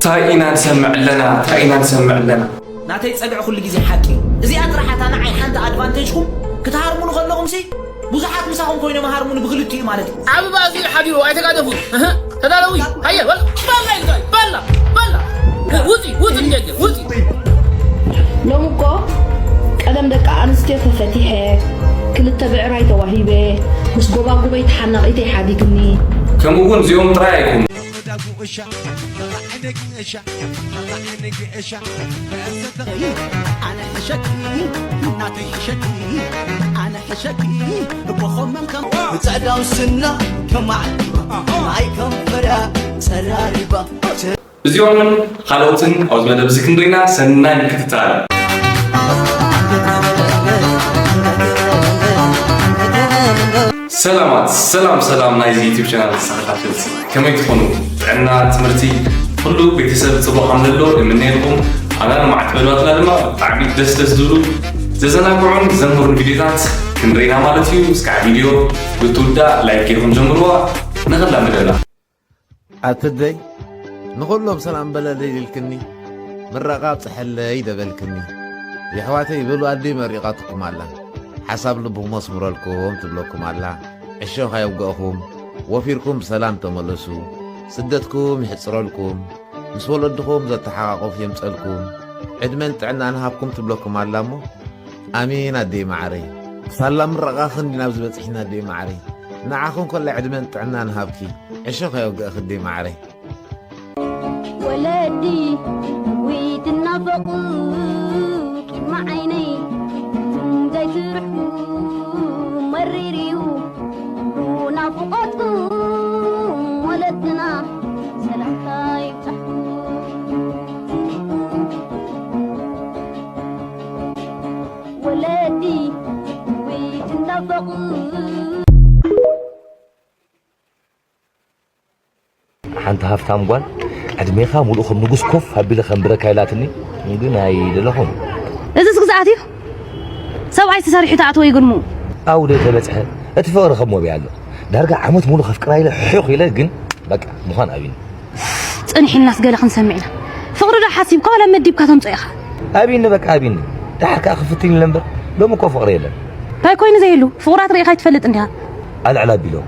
እንታይ ኢና ንሰምዕ ኣለና እንታይ ኢና ንሰምዕ ኣለና። ናተይ ጸግዒ ኩሉ ግዜ ሓቂ እዩ። እዚኣ ጥራሕ እታ ንዓይ ሓንቲ ኣድቫንቴጅኩም ክትሃርሙኒ ከለኹምሲ ብዙሓት ምሳኹም ኮይኖም ሃርሙኒ ብክልቲኡ ማለት እዩ። ዓብባ እዚኡ ሓዲሩ ኣይተጋደፉን። እህ፣ ተዳለዊ ሃየ በል ባላ ኢልካ ባላ ባላ ውፂ ውፂ ንደገ ውፂ። ሎም እኮ ቀደም ደቂ ኣንስትዮ ተፈቲሐ ክልተ ብዕራይ ተዋሂበ ምስ ጎባጉበይ ተሓናቒተይ ሓዲግኒ። ከምኡ እውን እዚኦም ጥራይ ኣይኮኑ። ብጸዳው ስና ከማዕሪባ ናይ ከንፈራ ጸራሪባ እዚኦምን ካልኦትን ኣብዚ መደብ እዚ ክንሪና ሰናይ ምክትታል። ሰላማት ሰላም ሰላም ናይዚ ዩቲብ ቻናል ተኸታተልቲ ከመይ ትኾኑ? ጥዕና፣ ትምህርቲ፣ ኩሉ ቤተሰብ ጽቡቕ ከም ዘሎ እምነየልኩም። ኣና ማዕት በሏትና ድማ ብጣዕሚ ደስ ደስ ዝብሉ ዘዘናግዑን ዘምህሩን ቪዲዮታት ክንሪና ማለት እዩ። እስካዕ ቪዲዮ ብትውዳእ ላይክ ጌርኩም ጀምርዋ። ንኽላ መደብና። ኣትደይ ንኹሎም ሰላም በለለይ ኢልክኒ ምረቓ ኣብፅሐለይ ደበልክኒ የሕዋተይ በሉ ኣደይ መሪቓትኩም ኣላ ሓሳብ ልብኹም ኣስምረልኩም ትብለኩም ኣላ ዕሾኽ ኣየውገእኹም ወፊርኩም ብሰላም ተመለሱ ስደትኩም ይሕፅረልኩም ምስ ወለድኹም ዘተሓቓቆፍ የምፀልኩም ዕድመን ጥዕናን ሃብኩም ትብለኩም ኣላ እሞ ኣሜን ኣደይ መዓረይ ሳላ ምረቓኽን ዲና ኣብዚ በፂሕና ኣደይ መዓረይ ንዓኹም ከላ ዕድመን ጥዕናን ሃብኪ ዕሾኽ ኣየውገእኺ ኣደይ መዓረይ ወለዲ ውይ ትናፈቑ ቅድሚ ዓይነይ ትም ዘይትርሕቁ መሪር እዩ ናፍቖትኩም ወለድና ሰላምታ ይብጻሕኩም ወለዲ ውይ ትናፈቑ ሓንቲ ሃፍታም ጓል ዕድሜኻ ሙሉእ ከም ንጉስ ኮፍ ኣቢለ ከንብረካ ኢላትኒ ግን ኣይደለኹን። እዝስ ግዝኣት እዩ። ሰብኣይ ተሰሪሑ ተኣትዎ ይግልሙ። ኣብኡ ዶ ተበፅሐ እቲ ፍቕሪ ከም ወብያ ኣሎ። ዳርጋ ዓመት ሙሉ ከፍቅራ ኢለ ሕቕ ኢለ ግን በቃ ምዃን ኣብዩኒ። ፅንሕ ኢልናስ ገለ ክንሰምዕ ኢና። ፍቕሪ ዶ ሓሲብካ ዋላ መዲብካ ተምፅኦ ኢኻ? ኣብዩኒ በቃ ኣብዩኒ። ደሓር ከዓ ክፍትን ኢለ እምበር ሎሚ እኮ ፍቕሪ የለን። እንታይ ኮይኑ ዘይህሉ ፍቑራት ርኢኻ ኣይትፈልጥን ዲኻ? ኣልዕል ኣቢሎም።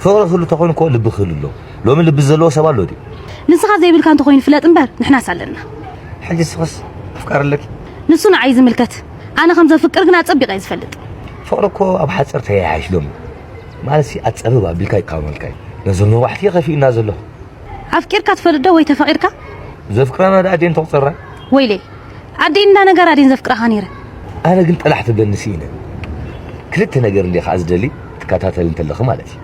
ፍቕሪ ክህሉ ተኾይኑ እኮ ልቢ ክህሉ ኣለዎ። ሎሚ ልቢ ዘለዎ ሰብ ኣሎ ድዩ? ንስኻ ዘይብልካ እንተኾይኑ ፍለጥ እምበር ንሕናስ ኣለና። ሕጂ ንስኽስ ኣፍቃሪ ኣለኪ? ንሱ ንዓይ ዝምልከት። ኣነ ከም ዘፍቅር ግን ኣጸቢቐ እየ ዝፈልጥ። ፍቕሪ እኮ ኣብ ሓፂር ተያያሽ ሎሚ። ማለትሲ ኣጸብብ ኣቢልካ ይቃወመልካ እዩ። ነዞም ነዋሕቲ እዩ ከፊኡና ዘሎ። ኣፍቂርካ ትፈልጥ ዶ ወይ ተፈቒርካ? ዘፍቅረና ደኣ ድየን ተቑፅራ? ወይለይ። ኣደይ እንዳ ነገር ኣደይን ዘፍቅራኻ ነይረ። ኣነ ግን ጠላሕ ትብለኒ ስኢነ። ክልተ ነገር እንደ ከዓ ዝደሊ ትከታተል እንተለኺ ማለት እዩ።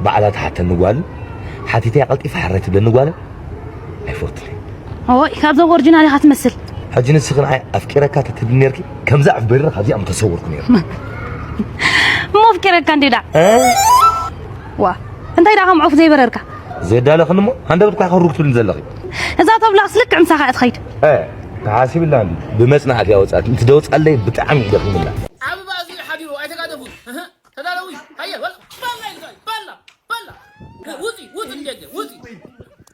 ባዕላ ትሓተኒ ጓልን ሓቲተያ ቀልጢፋ ሓራይ ትብለኒ ጓልን ኣይፈቱን እየ። ኦይ ካብዞም ኦሪጂናል ኢኻ ትመስል። ሕጂ ንስኺ ንዓይ ኣፍቂረካ ተትብሊ ነርኪ ከምዛ ዕፍ በሪረ ካብዚኣ ምተሰወርኩ ነይረ። እሞ ኣፍቂረካ እንዴ ዳ ዋ እንታይ ዳ ከም ዑፍ ዘይበረርካ። ዘየዳለኽኒ እሞ ሃንደበት ኳ ክሩግ ትብልኒ ዘለኺ። እዛ ተብላኽስ ልክዕ ምሳኻ እያ ትኸይድ። ተሓሲብላ እንዲ ብመጽናዕቲ ያወጻት እንት ደውጻለይ ብጣዕሚ እዩ ደኺምላ። ዓብባ እዚኡ ሓዲሩ ኣይተጋደፉን። እህ፣ ተዳለዊ ሃየ በል ባላ ኢልካ ባላ ባላ ውፂ ውፂ ንደገ ውፂ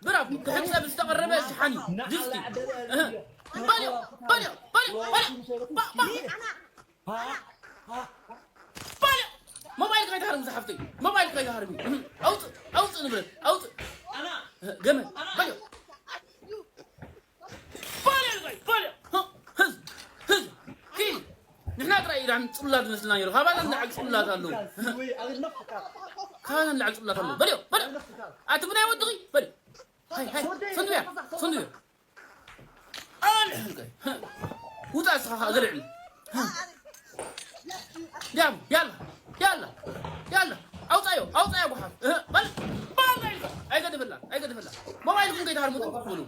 ብራፍ ክሕፀብ ዝተቐረበ ሸሓኒ ድስቲ እህ፣ በልዮ በልዮ በልዮ በልዮ ባ- ባ- ባልዮ! ሞባይል ከይትሃርም ዝሓፍተይ ሞባይል ከይትሃርሚ ኣውፅእ ኣውፅእ ንብረት ኣውፅእ ገመድ ባልዮ ባልዮ ባልዮ ህዝ ህዝ ኪድ ንሕና ጥራይ ኢና ፅሉላት ዝመስልና ነይሩ ካባና ንላዕሊ ፅሉላት ኣለዉ ካባና ንላዕሊ ፅሉላት ኣለዉ በልዮ በልዮ ኣቲ ምናይ ወድኺ በልዮ ሃይ ሃይ ሰንዱያ ሰንዱያ ውጣ እስኻ ኸኣ ግልዕኒ ዲያሙ ያላ ያላ ያላ ኣውፃዮ ኣውፃዮ ጓሓፍ በል ባላ ኢልካ ኣይገድፈላ ኣይገድፈላ ሞባይልኩም ከይትሃርሙ ጥንቁቕ በሉ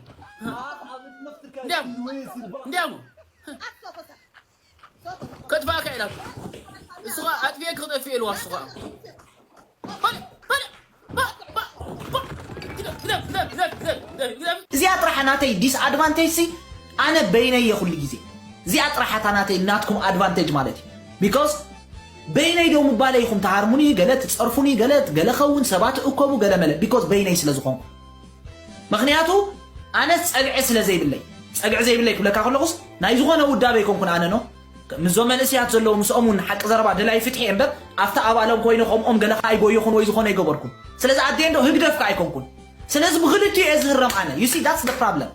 እንዲያሙ እንዲያሙ ከጥፋእካ ኢላ እሱ ኸኣ ኣጥፊኤ ክጠፍእ ኢልዋ እሱ ኸኣ እዚኣ ጥራሕ ናተይ ዲስኣድቫንቴጅ ሲ ኣነ በይነይ እየ ኩሉ ግዜ እዚኣ ጥራሕ እታ ናተይ ናትኩም ኣድቫንቴጅ ማለት እዩ because በይነይ ደው ምባለ ኢኹም ትሃርሙኒ ገለ ትፀርፉኒ ገለ ገለ ኸውን ሰባት እከቡ ገለ መለ because በይነይ ስለ ዝኾንኩ ምኽንያቱ ኣነስ ጸግዒ ስለ ዘይብለይ፣ ጸግዒ ዘይብለይ ክብለካ ከለኹስ ናይ ዝኾነ ውዳበ ኣይኮንኩን። ኣነ ኖ ምስዞም መንእስያት ዘለዉ ምስኦም እውን ሓቂ ዘረባ ደላይ ፍትሒ እየ እምበር ኣብቲ ኣባሎም ኮይነ ከምኦም ገለ ከዓ ኣይጎየኹን ወይ ዝኾነ ኣይገበርኩን። ስለዚ ኣደየ እንዶ ህግደፍ ከዓ ኣይኮንኩን። ስለዚ ብክልቲኡ እየ ዝህረም ኣነ። You see, that's the problem.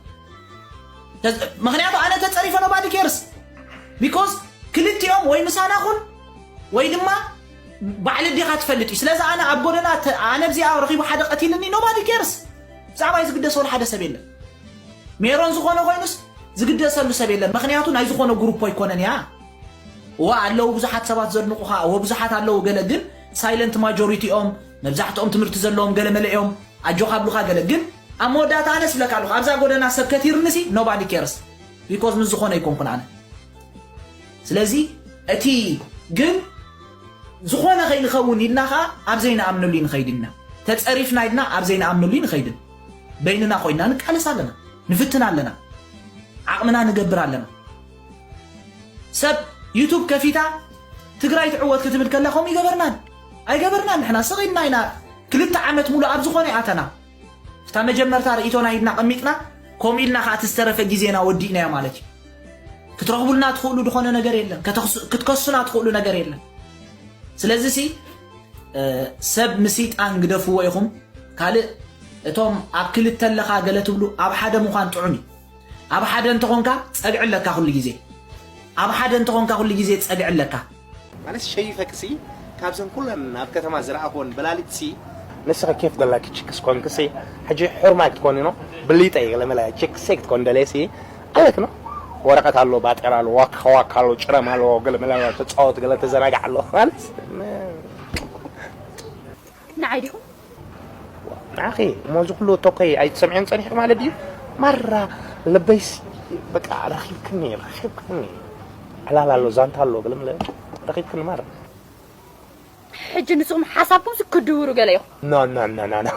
ተዝ- ምኽንያቱ ኣነ ተጸሪፈ nobody cares because ክልቲኦም ወይ ምሳና ኩን ወይ ድማ ባዕሊ ዲኻ ትፈልጥ እዩ። ስለዚ ኣነ ኣብ ጎደና ተ- ኣነ ብዚኣ ረኺቡ ሓደ ቀቲልኒ nobody cares። ብዛዕባይ ዝግደስ ወላ ሓደ ሰብ የለን። ሜሮን ዝኾነ ኮይኑስ ዝግደሰሉ ሰብ የለን። ምኽንያቱ ናይ ዝኾነ ግሩፕ ኣይኮነን እያ። እዋ ኣለዉ ብዙሓት ሰባት ዘድንቑኻ፣ እወ ብዙሓት ኣለዉ ገለ ግን ሳይለንት ማጆሪቲኦም መብዛሕትኦም ትምህርቲ ዘለዎም ገለ መለ እዮም ኣጆኻ ኣብሉኻ ገለ ግን ኣብ መወዳእታ ኣነ ስብለካ ኣለኹ ኣብዛ ጎደና ሰብ ከቲርንሲ nobody cares because ምስ ዝኾነ ኣይኮንኩን ኣነ። ስለዚ እቲ ግን ዝኾነ ከይንኸውን ኢልና ኸዓ ኣብ ዘይንኣምነሉ ንኸይድ ኢና። ተጸሪፍና ኢልና ኣብ ዘይንኣምነሉ ንኸይድን በይንና ኮይና ንቃለስ ኣለና፣ ንፍትን ኣለና፣ ዓቕምና ንገብር ኣለና። ሰብ ዩቱብ ከፊታ ትግራይ ትዕወት ክትብል ከላ ከምኡ ይገበርናን ኣይገበርናን ንሕና ስቕ ኢልና ኢና። ክልተ ዓመት ሙሉ ኣብ ዝኾነ ኣተና እታ መጀመርታ ርእይቶና ሂብና ቀሚጥና። ከምኡ ኢልና ከዓ እቲ ዝተረፈ ግዜና ወዲእናዮ ማለት እዩ። ክትረኽቡልና ትኽእሉ ዝኾነ ነገር የለን። ከተኽሱ- ክትከሱና ትኽእሉ ነገር የለን። ስለዚ ሲ እ፣ ሰብ ምስይጣን ግደፍዎ ኢኹም። ካልእ እቶም ኣብ ክልተ ኣለኻ ገለ ትብሉ ኣብ ሓደ ምዃን ጥዑም እዩ። ኣብ ሓደ እንተኾንካ ጸግዒ ኣለካ ኩሉ ግዜ። ኣብ ሓደ እንተኾንካ ኩሉ ግዜ ጸግዒ ኣለካ። ማለት ሸይፈክሲ ካብዘን ኩለን ኣብ ከተማ ዝረኣኽወን በላሊጥሲ ንስኺ ኬፍ ደላኪ ችክስ ኮንክሲ ሕጂ ሕርማይ ክትኮኒ ነው ብሊጠይ ገለ መለ ችክሰይ ክትኮን ደለሲ ኣለክ ነው ወረቀት ኣሎ ባጤራ ኣሎ ዋካ ዋካ ኣሎ ጭረም ኣሎ ገለ መለ ተፃወት ገለ ተዘናጋዕ ኣሎ ማለት ንዓይ ዲኹም? ንዓኺ እሞ እዚ ኩሉ ቶከይ ኣይትሰምዕዮን ፀኒሕኪ ማለት ድዩ? ማራ ልበይሲ በቃ ረኺብክኒ ረኺብክኒ ዕላል ኣሎ ዛንታ ኣሎ ገለምለ ረኺብክኒ ማራ። ሕጂ ንስኹም ሓሳብኩምሲ ክትድውሩ ገለ ኢኹም። ኖ ኖ ኖ ኖ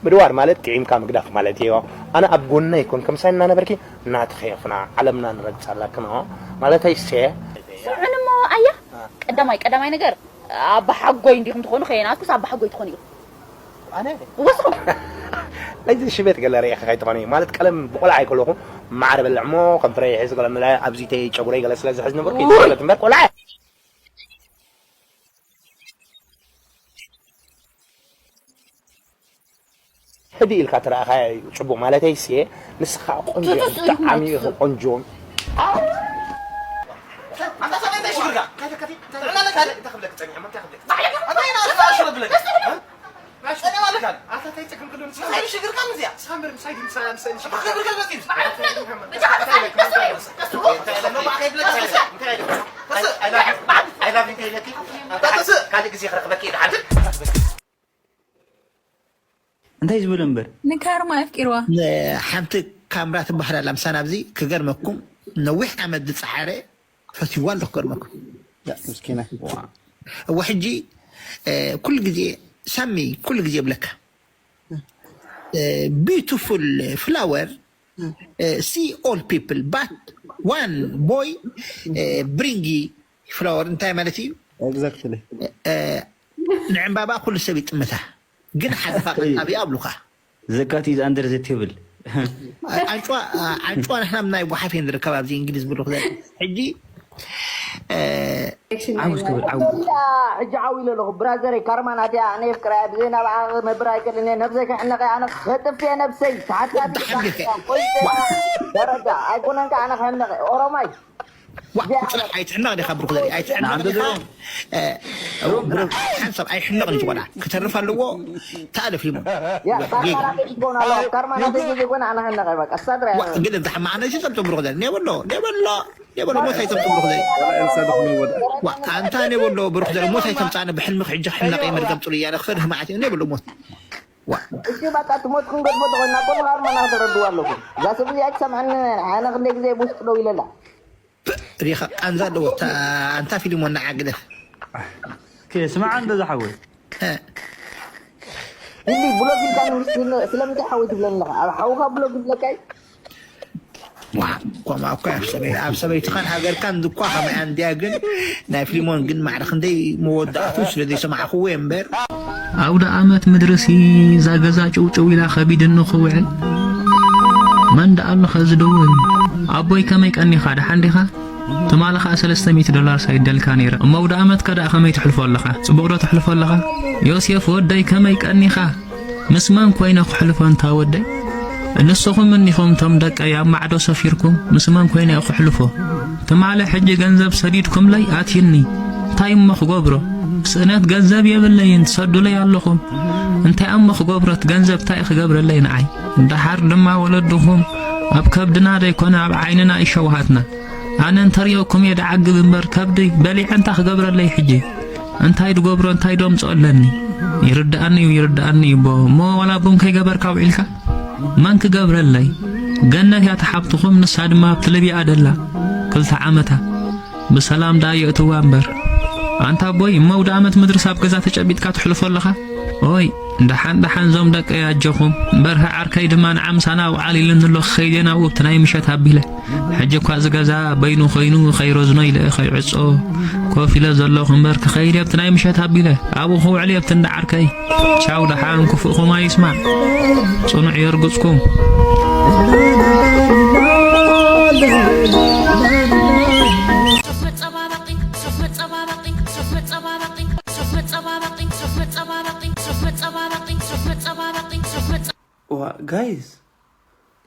ምድዋር ማለት ጥዒምካ ምግዳፍ ማለት እዮ። ኣነ ኣብ ጎነይ ኮንኪ ምሳይ እናነበርኪ ናትኺ ኢኽና ዓለምና ንረግፃላክን ኦ ማለተይሲ። ስምዑኒ እሞ ኣያ ቀዳማይ ቀዳማይ ነገር ኣባሓጎይ እንዲኹም ትኾኑ ከየናትኩስ ኣባሓጎይ ትኾኑ ኢኹም። ኣነ ወስኹም እዚ ሽበት ገለ ርኢኺ ከይትኾኒ ማለት ቀለም ብቆልዓ ኣይከለኹ ማዕረ በልዕ እሞ ከም ፍረ ይሕዝ ገለ ምለ ኣብዚ ተይ ጨጉረይ ገለ ስለ ዝሕዝ ነበርኩ ይትፈለት እምበር ቆልዓ ሕዲ ኢልካ ተረኣኻያ እዩ ፅቡቅ ማለተይ ሲ ንስኻ ቆንጆ ብጣዕሚ ኢኺ ቆንጆ ካልእ ግዜ ክረኽበኪ እየ ደሓን እንታይ ዝበለ እምበር ንካርማ ኣፍቂርዋ ሓንቲ ካምራ ትበሃል ኣላ ምሳና ኣብዚ ክገርመኩም ነዊሕ ዓመት ዝፀሓረ ፈትዋ ኣለኩ ክገርመኩም ምስኪና እወ ሕጂ ኩሉ ግዜ ሳሚ ኩሉ ግዜ ይብለካ beautiful flower see all people but one boy bring flower እንታይ ማለት እዩ exactly ንዕምባባ ኩሉ ሰብ ይጥምታ ግን ሓደ ፋቀጣቢ ኣብሉካ ዘካት is under the table ኣንጭዋ ኣንጭዋ ንሕና ናይ ጓሓፍ እየን ዝርከብ ኣብዚ እንግሊዝ ብሉክ ዘለ ሕጂ ዓውስ ክብል ዓው ሕጂ ዓው ኢለ ኣለኹ ብራዘረይ ካርማ ናትያ ኣነ የፍቅራ ብዘይ ናብኣ ክነብር ኣይክእልን እየ ነብሰይ ከሕነቀ ኣነ ከጥፍ እየ ነብሰይ ተሓታቢ ደረጃ ኣይኮነን ከ ኣነ ክሕነቀ ኦሮማይ ዋ ብፅራሕ ኣይትሕነቕ ዲኻ ብሩክ ዘርኢ ኣይትሕነቕ ዲኻ ሓንሳብ ኣይሕነቕን ዝኾና ክተርፍ ኣለዎ ተኣለፍ ይሞ ግን እዛ ሓማቕ ነዚ ጸብጸብ ብሩክ ዘርኢ ኔበሎ ኔበሎ ኔበሎ ሞት ኣይጸብጸብ ብሩክ ዘርኢ ኣንታ ኔበሎ ብሩክ ዘርኢ ሞት ኣይተምጻነ ብሕልሚ ክሕጂ ሕነቕ መርገም ጽሉ እያለ ክፈርህ መዓት እዩ ኔበሎ ሞት እሺ በቃ ትሞት ክንገድፎ ተኾይና እኮ ንኻርማ ናተረድዋ ኣለኹ እዛ ሰብ እዚኣ ትሰምዐኒ ኣነ ክንደይ ግዜ ብውሽጢ ደው ኢለላ ሪኻ ቃንዛ ኣለዎ ኣንታ ፊልም ወናዓ ግደፍ ስማዓ እንዶ ዝሓወይ ኢሊ ብሎግ ኢልካ ንምስኪን ስለምንታይ ሓወይ ትብለኒ ኣለኻ ኣብ ሓውኻ ብሎግ ይብለካ እዩ ዋ ኮማ እኮ ኣብ ሰበይ ኣብ ሰበይትኻን ሃገርካን ድኳ ከመይ ኣንድያ ግን ናይ ፊልሞን ግን ማዕረ ክንደይ መወዳእቱ ስለ ዘይሰማዕኽዎ እየ እምበር ኣውደ ኣመት ምድርሲ እዛ ገዛ ጭውጭው ኢላ ከቢድኒ ክውዕል ኣንዳ ኣለኻ ዝደውል። ኣቦይ ከመይ ቀኒኻ፣ ደሓን ዲኻ? ትማሊ ኸኣ ሰለስተ ሚእቲ ዶላር ሳይደልካ ነይረ። እሞ ኣውደ ኣመትካ ደኣ ከመይ ትሕልፎ ኣለኻ? ጽቡቕ ዶ ትሕልፎ ኣለኻ? ዮሴፍ ወደይ ከመይ ቀኒኻ? ምስ መን ኮይነ ክሕልፎ እንታ ወደይ? ንስኹም እኒኹም ቶም ደቀይ ኣብ ማዕዶ ሰፊርኩም፣ ምስ መን ኮይነ ክሕልፎ? ትማሊ ሕጂ ገንዘብ ሰዲድኩምለይ ኣትዩኒ። እንታይ እሞ ክገብሮ? ስእነት ገንዘብ የብለይን፣ ትሰዱለይ ኣለኹም። እንታይ እሞ ክገብሮ? እቲ ገንዘብ እንታይ ክገብረለይ ንዓይ? ደሓር ድማ ወለድኹም ኣብ ከብድና ደይኮነ ኣብ ዓይንና እዩ ሸውሃትና። ኣነ እንተሪኦኩም እየ ደዓግብ እምበር ከብዲ በሊዐ እንታይ ክገብረለይ ሕጂ? እንታይ ድገብሮ እንታይ ዶ ኣምፅኦ ኣለኒ? ይርድኣኒ እዩ ይርድኣኒ እዩ እቦ። እሞ ዋላ ቡን ከይገበርካ ውዒልካ? መን ክገብረለይ? ገነት እያ ተሓብትኹም፣ ንሳ ድማ ኣብቲ ልብያ ደላ። ክልተ ዓመታ ብሰላም ደኣ የእትዋ እምበር። ኣንታ ኣቦይ፣ እሞ ኣውደ ኣመት ምድርስ ኣብ ገዛ ተጨቢጥካ ትሕልፎ ኣለኻ? ኦይ፣ ደሓን ደሓን ዞም ደቀይ ኣጆኹም። በርሀ ዓርከይ ድማ ንዓምሳና ውዓል ኢሉኒ ኣሎ፣ ክኸይድ እየ ናብኡ ኣብቲ ናይ ምሸት ኣቢለ። ሕጂ እኳ እዚ ገዛ በይኑ ኮይኑ ከይረዝኖ ኢለ ከይዕጾ ኮፍ ኢለ ዘለኹ እምበር፣ ክኸይድ እየ ኣብቲ ናይ ምሸት ኣቢለ። ኣብኡ ክውዕል እየ ኣብቲ እንዳ ዓርከይ። ቻው፣ ደሓን ክፉእኹም ኣይስማዕ። ጽኑዕ የርግጽኩም። ሶፍ መጸባበቒ፣ ሶፍ መጸባበቒ፣ ሶፍ መጸባበቒ፣ ሶፍ መጸባበቒ፣ ሶፍ መጸባበቒ፣ ሶፍ መጸባበቒ፣ ሶፍ መጸባበቒ፣ ሶፍ መጸ- ዋ ጋይስ፣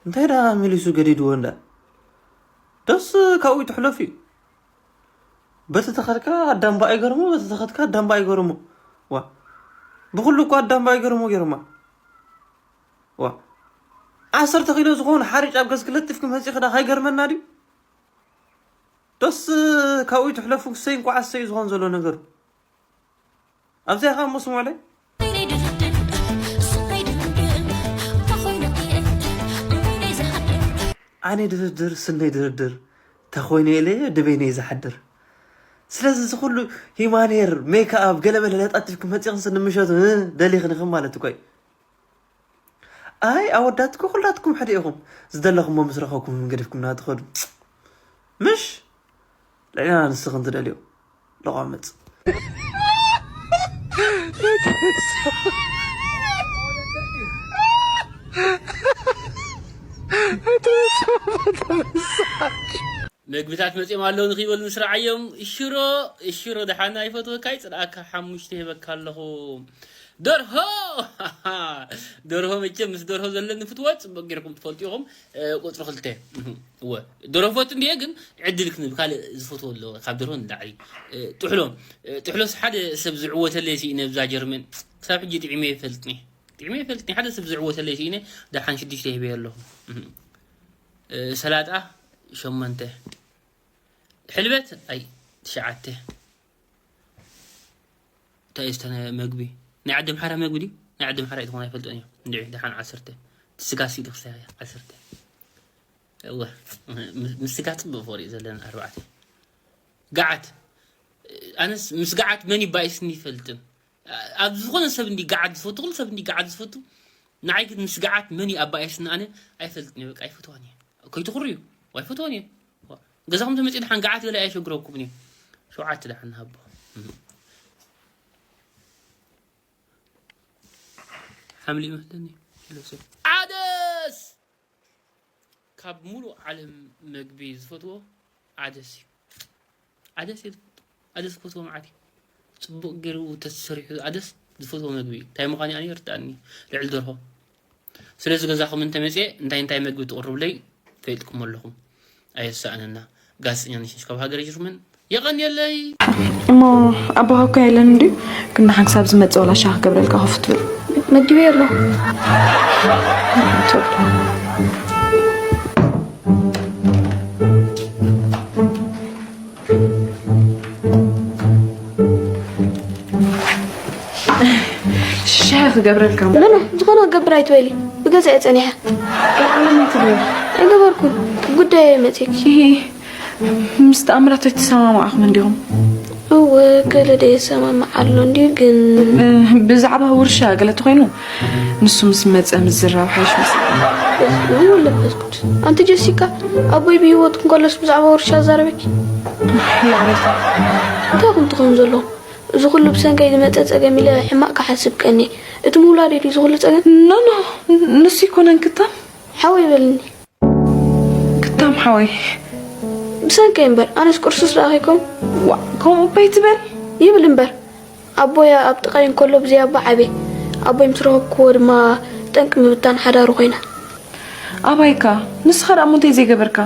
እንታይ ደኣ መሊሱ ገዲድዎ እንዳ? ደስ ካብኡ ይትሕለፍ እዩ። በቲ ተኸድካ ኣዳምባ ኣይገርሞ፣ በቲ ተኸድካ ኣዳምባ ኣይገርሞ። ዋ፣ ብኹሉ እኮ ኣዳምባ ኣይገርሞ ገይሮማ። ዋ፣ ዓሰርተ ኪሎ ዝኾነ ሓሪጭ ኣብ ገዝኪ ለጢፍኪ መጺኺ ዳ ካይገርመና ድዩ? ደስ ካብኡ ይትሕለፉ፣ እሰይ እንኳዕ እሰይ ዝኾን ዘሎ ነገር። ኣብዚኣ ኸዓ እሞ ስምዑለይ። ኣነ ድርድር፣ ስነይ ድርድር፣ ተኾይነ ኢለ ድበይነ ዝሓድር። ስለዚ እዚ ኩሉ ሂማኔር፣ ሜክኣፕ፣ ገለ መለ ለጣጢፍኩም መጺኹም ስኒ ምሸቱ፣ እ፣ ደሊኽንኽም ማለት እኮ እዩ። ኣይ ኣወዳት እኮ ኩላትኩም ሓደ ኢኹም። ዝደለኹሞ ምስ ረኸብኩም ገዲፍኩምና ትኸዱ። ምሽ? ልዕልና ንስኽን ትደልዮ። ለቋምጽ። መግብታት መጺኦም ኣለዉ ንኽይበሉ ንስርዓዮም። ሽሮ፣ ሽሮ ደሓን ኣይፈትወካ፣ ይጽልኣካ፣ ሓሙሽተ ሂበካ ኣለኹ። ደርሆ! ደርሆ መቸም ምስ ደርሆ ዘለኒ ፍትወት ጽቡቕ ጌርኩም ትፈልጡ ኢኹም። እ፣ ቁጽሪ ክልተ። እወ፣ ደርሆ ፈቱ እንድየ፣ ግን ዕድል ክንብ ካልእ ዝፈትዎ ኣለዎ። ካብ ደርሆ ንላዕሊ። እ፣ ጥሕሎ። እ፣ ጥሕሎስ ሓደ ሰብ ዝዕወተለይ ስኢነ ኣብዛ ጀርመን። ክሳብ ሕጂ ጥዒመ ይፈልጥኒ። ጥዒመ ይፈልጥኒ። ሓደ ሰብ ዝዕወተለይ ስኢነ፣ ደሓን ሽዱሽተ ሂበዮ ኣለኹ። እ፣ ሰላጣ ሸሞንተ። ሕልበት፣ ኣይ፣ ትሽዓተ። እንታይ እዩ ዝተነ መግቢ? ናይ ዓዲ ኣምሓራ መግቢ ድዩ? ናይ ዓዲ ኣምሓራ እዩ ትኾን ኣይፈልጦን እየ። እንድዒ፣ ደሓን ዓሰርተ። እቲ ስጋ ሲዲ ክሳይ ዓሰርተ። እወ፣ ምስ፣ ምስ ስጋ ጽቡቕ ፍቕሪ እዩ ዘለና ኣርባዕተ። ገዓት። ኣነስ ምስ ገዓት መን ይባኢስኒ ይፈልጥን። ኣብ ዝኾነ ሰብ እንዲ ገዓት ዝፈቱ፣ ኩሉ ሰብ እንዲ ገዓት ዝፈቱ። ንዓይ ግን ምስ ገዓት መን እዩ ኣባኢስኒ ኣነ ኣይፈልጥን እየ። በቃ ኣይፈትዋን እየ። ከይትኹርዩ። ኣይፈትዋን እየ። ገዛኹም ተመጺኡ ደሓን ገዓት ገለ ኣየሸግረኩምን እዩ። ሸውዓተ ደሓን ንሃቦ። ሓምሊ ይመስለኒ። ዓደስ! ካብ ሙሉእ ዓለም መግቢ ዝፈትዎ ዓደስ እዩ። ዓደስ እየ ዝፈትዎ። ዓደስ ክፈትዎ መዓት እዩ። ጽቡቕ ገይሩ ተሰሪሑ ዓደስ ዝፈትዎ መግቢ እዩ። እንታይ ምዃኑ ኣነ ይርድኣኒ። ልዕሊ ደርሆ። ስለዚ ገዛኹም እንተመጽየ እንታይ እንታይ መግቢ ትቕርብለይ ፈሊጥኩም ኣለኹም። ኣየሳእነና። ጋዜጠኛ ነሽነሽ ካብ ሃገረ ጀርመን። የቐንየለይ። እሞ ኣቦኻ እኮ የለን እንድዩ? ግን ንሓንሳብ ዝመጽእ ወላ ሻሂ ክገብረልካ ኮፍ ትብል። መዲበዮ ኣለኹ። ሻሂ ክገብረልካ እሞ። ኖ፣ ኖ፣ ዝኾነ ክገብር ኣይትበሊ። ብገዛ'የ ጸኒሐ። ኣይገበርኩን። ጉዳይ እየ መጺእኪ። ይሄ ምስ ተኣምራት ኣይተሰማማዕኹም እንዲኹም? እወ፣ ገለ ደየሰማምዕ ኣሎ እንድዩ፣ ግን እ፣ ብዛዕባ ውርሻ ገለ ተኾይኑ፣ ንሱ ምስ መጸ ምዝራብ ሓይሽ መሰለኒ። እወ፣ ለበስኩት። ኣንቲ ጀሲካ፣ ኣቦይ ብህይወት እንከሎስ ብዛዕባ ውርሻ ኣዛረበኪ? ይቕሬታ። እንታይ ኹን ትኾን ዘሎ? እዚ ኩሉ ብሰንከይ ዝመጸ ጸገም ኢለ ሕማቕ ክሓስብ ቀንየ። እቲ ምውላደይ ድዩ እዚ ኩሉ ጸገም? ኖ፣ ኖ፣ ንሱ ኣይኮነን ክታም። ሓወይ በልኒ። ሓወይ። ብሰንከይ እምበር ኣነስ ቁርሱስ ደኣ ከይኮን። ዋ፣ ከምኡ እባ ኣይትበል። ይብል እምበር ኣቦይ ኣብ ጥቓይ እንከሎ ብዘይ ኣቦ ዓብየ። ኣቦይ ምስ ረኸብክዎ ድማ ጠንቂ ምብታን ሓዳሩ ኮይና። ኣባይካ፣ ንስኻ ደኣ እሞ እንታይ ዘይገበርካ?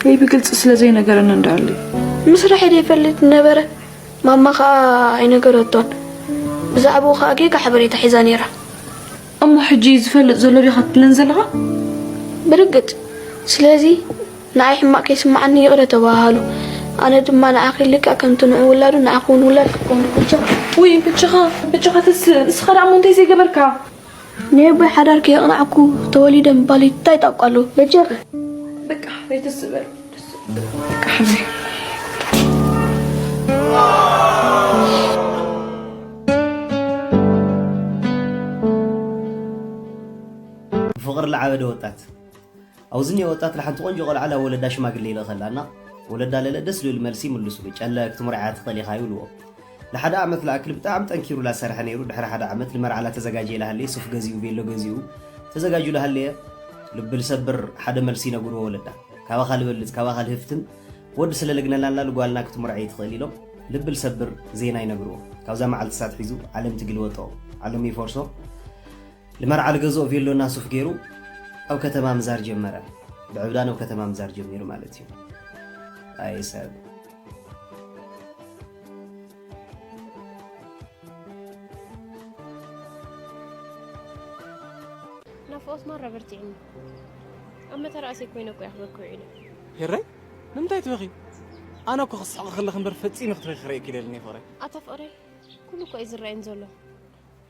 ወይ ብግልፂ ስለ ዘይነገረኒ እንዳኣሉ። ምስራሕ ደይፈልጥ ነበረ። ማማ ከኣ ኣይነገረቶን። ብዛዕባኡ ከኣ ጌጋ ሓበሬታ ሒዛ ነይራ። እሞ ሕጂ ዝፈልጥ ዘሎ ዲኻ ትብለን ዘለኻ? ብርግጽ። ስለዚ ንዓይ ሕማቕ ከይስምዓኒ ይቕረ ተባሃሃሉ። ኣነ ድማ ንዓኺ ልክዕ ከምቲ ንዑ ውላዱ ንዓኺ እውን ውላድ ክኸውን። በጃኻ፣ ውይ በጃኻ፣ በጃኻ ተስእ፣ ንስኻ ደኣ እሞ እንታይ ዘይገበርካ? ናይ ኣቦይ ሓዳር ከየቕናዕኩ ተወሊደ ምባለይ እንታይ ጣቋ ኣለዎ? በጃኺ። በቃ ዘይተስእ በል። በቃ ሓወይ። ብፍቕሪ ለዓበደ ወጣት። ኣብዚ እኒኦ ወጣት ለሓንቲ ቆንጆ ቆልዓ ላብ ወለዳ ሽማግሌ ይልእኸላ እና ወለዳ ለለ ደስ ዝብል መልሲ ይምልሱሉ። ጨለ ክትምርዓያ ትኽእል ኢኻ ይብልዎ። ንሓደ ዓመት ለኣክል ብጣዕሚ ጠንኪሩ ላሰርሐ ነይሩ። ድሕሪ ሓደ ዓመት ልመርዓ ላተዘጋጀየ ላሃለየ ሱፍ ገዚኡ ቬሎ ገዚኡ ተዘጋጅዩ ላሃለየ ልቢ ልሰብር ሓደ መልሲ ይነግርዎ ወለዳ። ካባኻ ልበልጽ ካባኻ ልህፍትን ወዲ ስለ ልግነላና ልጓልና ክትምርዐይ ትኽእል ኢሎም ልቢ ልሰብር ዜና ይነግርዎ። ካብዛ መዓልቲ ሳት ሒዙ ዓለም ትግልበጦ ዓለም ይፈርሶ። ልመርዓ ልገዝኦ ቬሎና ሱፍ ገይሩ ኣብ ከተማ ምዛር ጀመረ። ብዕብዳን ኣብ ከተማ ምዛር ጀሚሩ ማለት እዩ። ኣይ ሰብ። ናፍቖት ማራ በርቲዕኒ ኣብ መተራእሰይ ኮይነ እኮ የኽበኪ ውዒለ። ሄረይ ንምንታይ ትበኺ? ኣነ እኮ ክስሕቕ ከለኺ እምበር ፈጺመ ክትበኺ ክርእየኪ ደልን እየ ፍቕረይ። ኣታ ፍቕረይ ኩሉ እኮ እዩ ዝረኣየኒ ዘሎ።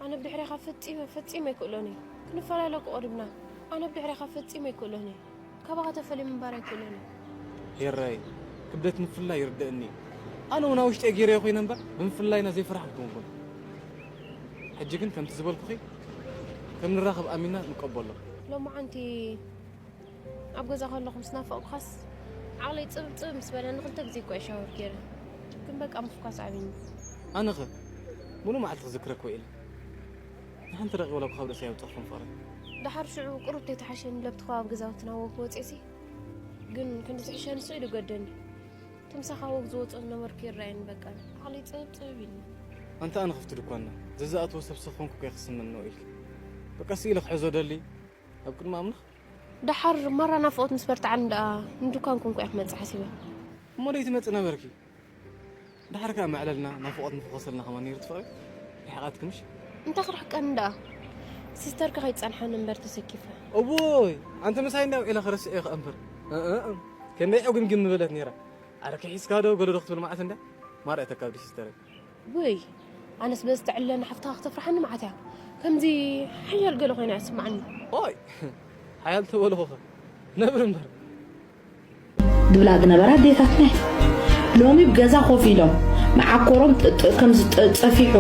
ኣነ ብድሕሬኻ ፈጺመ ፈጺመ ኣይክእሎን እየ። ክንፈላለ እኮ ቀሪብና። ኣነ ብድሕሬኻ ፈጺመ ኣይክእሎን እየ። ካባኻ ተፈልየ ምንባር ኣይክእሎን እየ። ሄራይ ክብደት ምፍልላይ ይርደእኒ እዩ። ኣነ እውን ኣብ ውሽጠይ ገይረዮ ኮይነ እምበር ብምፍልላይና ዘይፈራሕኩ ኣይኮንኩን። ሕጂ ግን ከምቲ ዝበልኩኺ ከም ንራኸብ ኣሚንና ንቀበሎ። ሎማዓንቲ ኣብ ገዛ ከለኹ ምስ ናፈቕኩኻስ ዓቕለይ ጽብብ ጽብብ ምስ በለኒ ክልተ ግዜ እኳ እየ ሻወር ገይረ። ግን በቃ ምፍኳስ ዓቢኒ። ኣነኸ ሙሉእ መዓልቲ ክዝክረኪ ውዒለ። ንሓንቲ ደቂቕ ዋላ እኳ ካብ ርእሰይ ኣይወጻኹን ፍቕረይ። ደሓር ሽዑ ቁሩብ ተይተሓሸኒ ለብቲ ከባቢ ገዛውትና ወግ ወጺእሲ ግን ክንዲ ዝሕሸኒ ስቕ ኢሉ ገደኒ። እቲ ምሳኻ ወግ ዝወጾ ዝነበርኩ ይረኣየኒ በቃ ዓቕለይ ጽብብ ጽብብ ኢሉኒ። ኣንቲ ኣነ ክፍቲ ድኳንና ዘዝኣትዎ ሰብ ስኽ ኮንኩ እኮ እየ ክስመኒ ውዒልኪ። በቃ ስኢለ ክሕዞ ደሊ ኣብ ቅድሚ ኣምላኽ። ደሓር ማራ ናፍቖት ምስ በርትዓኒ ደኣ ንድኳን ኮንኩ እየ ክመጽእ ሓሲበ። እሞ ደይትመጺ ነበርኪ። ደሓር ከኣ መዕለልና ናፍቖት ምፈኾሰልና ከማን ነይሩ ትፍቕሪ። ርሒቓትኪ ምሽ? እንታይ ክርሕቀኒ ደኣ። ሲስተርኪ ከይትጸንሓኒ እምበር ተሰኪፈ። እውይ ኣንቲ ምሳይ እንዳ ውዒለ ክረስዕ እየ ከኣ እምበር። እእ እእ። ከመይ ዕጉምግም ምበለት ነይራ። ኣረ ከሒስካ ዶ ገለ ዶ ክትብል መዓት እንዳ። ማርያ ተካብዲ ሲስተረይ። ውይ ኣነስ በዚ ተዕልለኒ ሓፍትኻ ክተፍርሓኒ መዓት እያ። ከምዚ ሓያል ገለ ኮይና እያ ትስምዓኒ። ኦይ ሓያል ተበልኹኸ ነብሪ እምበር። ድብላ ዝነበራ ኣዴታትና እየን። ሎሚ ብገዛ ኮፍ ኢሎም መዓኮሮም ጥጥእ ከም ዝጠ- ጸፊሑ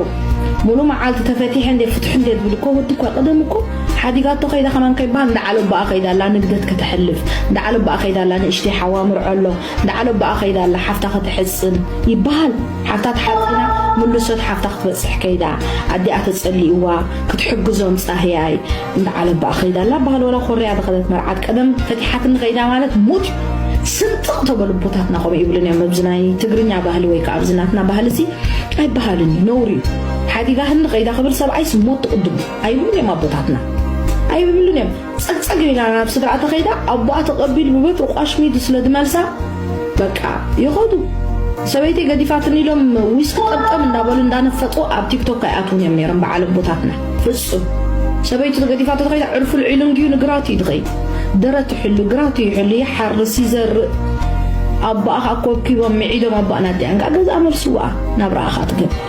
ሙሉ መዓልቲ ተፈቲሐ እንዴ ፍትሑ እንዴ ዝብል እኮ ወዲ እኮ ቀደም እኮ ሓዲጋቶ ከይዳ ከማን ከይበሃል እንዳ ዓለባኣ ከይዳ ኣላ ንግደት ከተሕልፍ እንዳ ዓለባኣ ከይዳ ኣላ ንእሽተይ ሓዋ ምርዖ ኣሎ እንዳ ዓለባኣ ከይዳ ኣላ ሓፍታ ከተሕጽን ይበሃል። ሓፍታ ተሓጺና ምልሶት ሓፍታ ክትበጽሕ ከይዳ ኣዲኣ ተጸሊእዋ ክትሕግዞ ምጻህያይ እንዳ ዓለባኣ ከይዳ ኣላ በሃል ወላ ኮርያ ዝኸደት መርዓት ቀደም ፈቲሓትኒ ከይዳ ማለት ሙት እዩ። ስንጥቕ ተበሉ ኣቦታትና ከምኡ ይብሉን እዮም ኣብዚ ናይ ትግርኛ ባህሊ ወይ ከዓ ኣብዚ ናትና ባህሊ እዚ ኣይበሃልን እዩ ነውሪ እዩ። ሓዲጋ ህንዲ ከይዳ ክብል ሰብኣይስ ሞት ትቕድሙ ኣይብሉን እዮም ኣቦታትና ኣይብሉን እዮም። ጸግጸግ ኢላ ናብ ስድራ ተኸይዳ ኣቦኣ ተቐቢሉ ብበትሪ ቋሽሚዱ ስለ ዝመልሳ በቃ ይኸዱ። ሰበይተይ ገዲፋትኒ ኢሎም ዊስኪ ጠምጠም እንዳበሉ እንዳነፈጡ ኣብ ቲክቶክ ኣይኣትውን እዮም ነይሮም በዓል ኣቦታትና ፍጹም። ሰበይቱ ተገዲፋቶ ተኸይዳ ዕርፉ ልዒሉ እንድዩ ንግራቱ እዩ ዝኸይድ። ደረት ይሕሉ፣ ግራቱ ይሕሉ፣ ይሓርስ፣ ይዘርእ። ኣቦኣ ከዓ ኮብኪቦም ምዒዶም ኣቦኣ ናዲኣን ከዓ ገዝኣ መልስዋ ናብራኣ ከዓ ትገብር።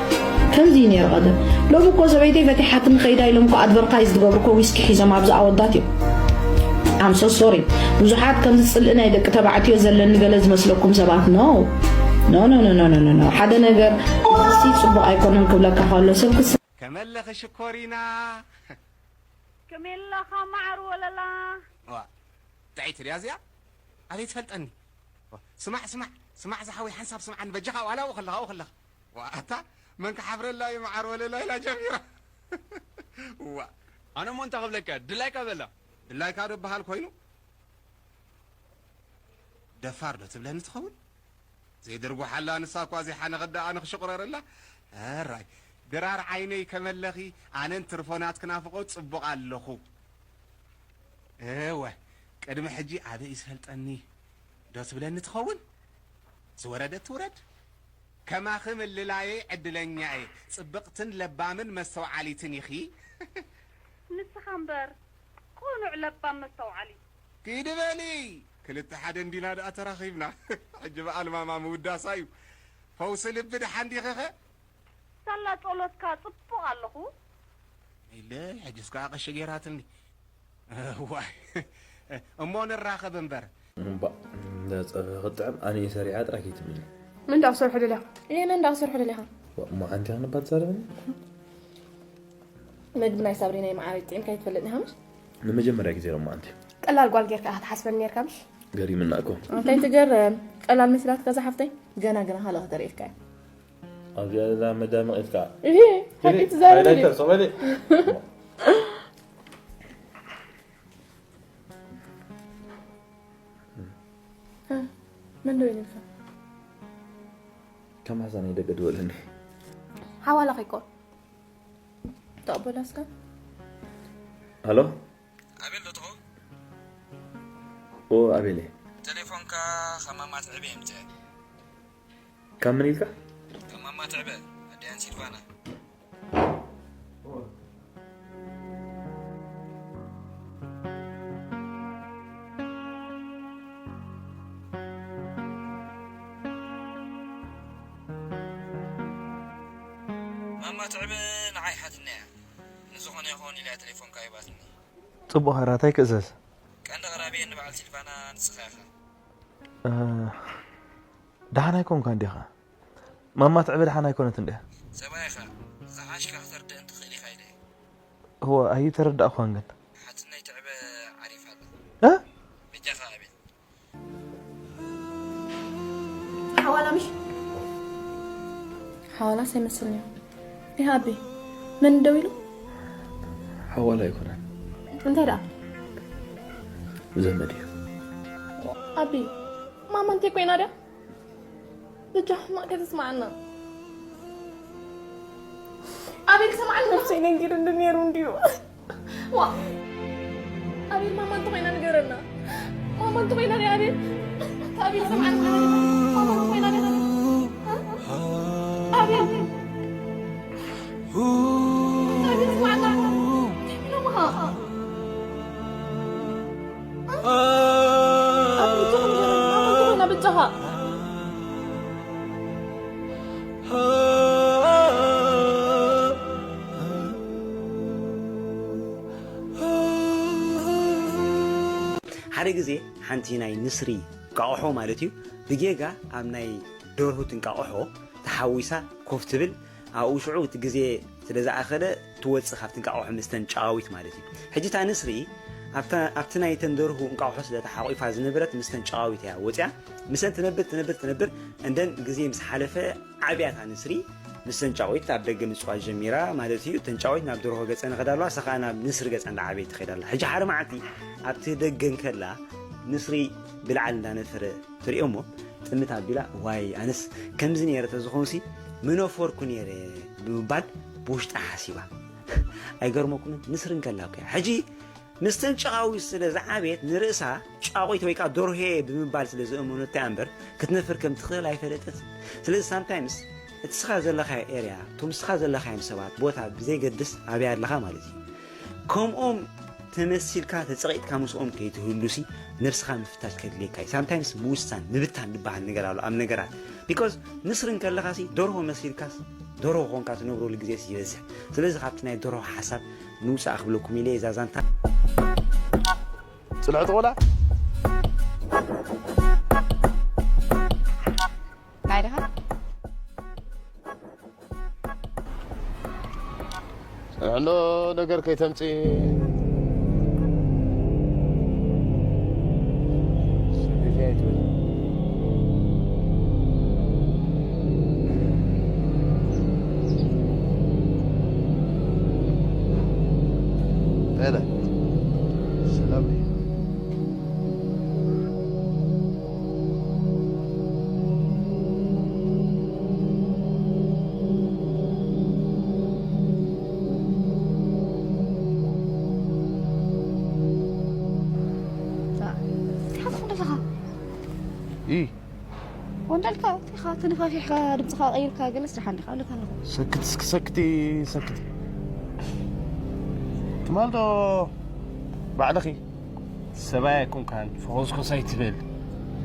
ከምዚ እዩ ነይሩ ቀደም። ሎሚ እኮ ሰበይተይ ፈቲሓትኒ ከይዳ ኢሎም እኮ ኣድቨርታይዝ ዝገብሩ እኮ ዊስኪ ሒዞም ኣብዚ ኣወዳት እዮም። I'm so sorry ብዙሓት ከምዚ ፅልኢ ናይ ደቂ ተባዕትዮ ዘለኒ ገለ ዝመስለኩም ሰባት no no no no ሓደ ነገር እዚ ፅቡቅ ኣይኮነን ክብለካ ከሎ ሰብ ክስ ከመለኺ ሽኮሪና ከመይ ኣለኻ መዓር ወለላ ዋ ጥዕይቲ ድያ እዚኣ ኣበይ ትፈልጠኒ ዋ፣ ስማዕ ስማዕ ስማዕ ዝሓወይ ሓንሳብ ስምዓኒ በጃኻ ዋላ ኣብኡ ከለኻ ኣብኡ ከለኻ ዋ ኣታ መን ክሓፍረላ እዩ መዓር ወለላ ኢላ ጀሚራ ዋ ኣነ እሞ እንታይ ክብለካ ድላይካ በላ ድላይካ ዶ በሃል ኮይኑ ደፋር ዶ ትብለኒ ትኸውን? ዘይድርጉሓላ ንሳ እኳ ዘይሓነኸት ደኣ ኣነ ክሽቑረረላ። ኣራይ፣ ድራር ዓይነይ ከመለኺ ኣነን ትርፎናት ክናፍቖ ጽቡቕ ኣለኹ። እወ፣ ቅድሚ ሕጂ ኣበይ ዝፈልጠኒ ዶ ትብለኒ ትኸውን? ዝወረደት ትውረድ። ከማኺ ምልላየይ ዕድለኛ እየ። ጽብቕትን ለባምን መስተውዓሊትን ኢኺ። ንስኻ እምበር ቅኑዕ ለባም መስተውዓሊ። ኪዲ በሊ፣ ክልተ ሓደ እንዲና ደኣ ተራኺብና። ሕጂ በኣል ማማ ምውዳሳ እዩ። ፈውሲ ልቢ ደሓን ዲኺኸ? ሳላ ጸሎትካ ጽቡቕ ኣለኹ። ኢለ፣ ሕጅስ ከኣ ቀሺ ገይራትኒ። እዋይ፣ እሞ ንራኸብ እምበር። እምባ፣ እንዳ ጸብሒ ክጥዕም ኣነ እየ ሰሪሓ ጥራይ ከይትብልኒ። መን ደኣ ክሰርሖ ደሊኻ? እየ፣ መን ደኣ ክሰርሖ ደሊኻ? ዋ፣ እሞ ሓንቲ ክንባ ትዛረብኒ? መግቢ ናይ ሳብሪናይ መዓረይ ጥዒምካ ኣይትፈልጥን ኢኻ ምሽ? ንመጀመርያ ግዜ ሎማዓንቲ። ቀላል ጓል ጌርካ ኢኻ ትሓስበኒ ኔርካ ምሽ? ገሪምና እኮ። እንታይ ትገርም? ቀላል መሲላትካ እዛ ሓፍተይ? ገና ገና ካልእ ከተርእየካ እያ። ኣብዚኣ ዘላ መዳመቒት ከኣ። እሂ፣ ሓቂ ትዛረብ ሃይላይተር ድዩ? ሶማሌ። እ፣ መን ደው ኢሉልካ? ከም ሓዛ ናይ ደገ ድወለኒ። ሓዋላ ከይኮን። ተቐበላ እስከ። ሃሎ? ኣቤል ዶ ትኸውን? ኦ፣ ኣቤል እየ። ቴሌፎንካ ካብ ማማ ትዕበ የምጽእ። ካብ መን ኢልካ? ካብ ማማ ትዕበ፣ ኣዲኣን ሲልቫና። ማማ ትዕበ ንዓይ ሓትና እያ። ንዝኾነ ይኹን ኢላ እያ ቴሌፎንካ ሂባትኒ። ጽቡቕ፣ ሓራታይ ክእዘዝ። ቀንዲ ኣቕራቢየን ንበዓል ሲልቫና ንስኻ ኢኻ። እ፣ ደሓን ኣይኮንካን ዲኻ? ማማ ትዕበ ደሓን ኣይኮነትን ድያ? ሰብኣይኻ ዝሓሽካ ከተርድእን ትኽእል ኢኻ ኢለ እየ። እወ፣ ኣይተረዳእኳን ግን። ሓትነይ ትዕበ ዓሪፋ ኣላ። እ? በጃኻ ኣቤል። ሓዋላ ምሽ? ሓዋላስ ኣይመስልን እዩ። ይህ ኣቢ፣ መን ደው ኢሉ? ሓዋላ ኣይኮነን። እንታይ ደኣ? ዘመድ እዩ። ኣቢ፣ ማማ እንታይ ኮይና ድያ? በጃ ሕማቕ ከተስማዓና። ኣቤል ሰማዓና። ነብሰይ ነጊሩኒ ነይሩ እንድዩ። ዋ። ኣቤል ማማ እንተኾይና ንገረና። ማማ እንተኾይና ሪኣ ኣቤል። ኣቤል ሰማዓና። ማማ እንተኾይና ንገረና። ኣቤል። ኣቤል ሰማዓና። ኢሎምኻ። ኣቤል እንተኾይና ንገረና። ማማ እንተኾይና በጃኻ። ሓደ ግዜ ሓንቲ ናይ ንስሪ እንቃቑሖ ማለት እዩ፣ ብጌጋ ኣብ ናይ ደርሁ እንቃቑሖ ተሓዊሳ ኮፍ ትብል። ኣብኡ ሽዑ እቲ ግዜ ስለ ዝኣኸለ ትወጽእ ካብቲ እንቃቑሖ ምስተን ጨቓዊት ማለት እዩ። ሕጂ እታ ንስሪ ኣብታ፣ ኣብቲ ናይተን ደርሁ እንቃቑሖ ስለ ተሓቑፋ ዝነበረት ምስተን ጨቓዊት እያ ወጽያ። ምስተን ትነብር፣ ትነብር፣ ትነብር። እንደን ግዜ ምስ ሓለፈ ዓብያ እታ ንስሪ። ምስ ተንጫዊት ኣብ ደገ ምጽዋት ጀሚራ ማለት እዩ። ተንጫዊት ናብ ደርሆ ገጸ ንኸዳ ኣለዋ፣ ንሳ ኸኣ ናብ ንስሪ ገጸ እንዳዓበየት ትኸይድ ኣላ። ሕጂ ሓደ መዓልቲ ኣብቲ ደገ እንከላ ንስሪ ብላዕሊ እንዳነፈረ ትሪኦ እሞ ጥምት ኣቢላ፣ "ዋይ፣ ኣነስ ከምዚ ነይረ ተዝኾንሲ ምነፈርኩ ነይረ" ብምባል ብውሽጣ ሓሲባ። ኣይገርመኩምን? ንስሪ እንከላ እኮ እያ። ሕጂ ምስተን ጨቓዊት ስለ ዝዓበየት ንርእሳ ጫቑት ወይ ከኣ ደርሆ እየ ብምባል ስለ ዝእመነቶ እያ እምበር ክትነፍር ከም ትኽእል ኣይፈለጠትን። ስለዚ ሳምታይምስ እቲ ስኻ ዘለኻዮ ኤርያ፣ እቶም ስኻ ዘለኻዮም ሰባት፣ ቦታ ብዘይገድስ ኣበይ ኣለኻ ማለት እዩ። ከምኦም ተመሲልካ ተጸቒጥካ ምስኦም ከይትህሉሲ ነብስኻ ምፍታሽ ከድልየካ እዩ። ሳምታይምስ ምውሳን ምብታን ዝበሃል ነገር ኣሎ ኣብ ነገራት። ቢኮዝ ንስሪ እንከለኻሲ ደርሆ መሲልካስ ደርሆ ኾንካ ትነብረሉ ግዜስ ይበዝሕ። ስለዚ ካብቲ ናይ ደርሆ ሓሳብ ንውጻእ ክብለኩም ኢለ እዛ ዛንታ። ጽልዕቲ ቆልዓ። ናይ ድኻ? ጽንዕሎ ነገር ከይተምጽእ። ሄለ፣ ሰላም ድዩ? ኣለኻ? ኢ ወንዳልካ እቲኻ ተነፋፊሕካ ድምፅኻ ቀይርካ ገለስ ደሓን ዲኻ ኣለካ ኣለኹ። ሰክት እስኪ ሰክቲ ሰክቲ ትማል ዶ ባዕልኺ ሰብኣይ ኣይኮንካን ፈኾስኮስ ኣይትበል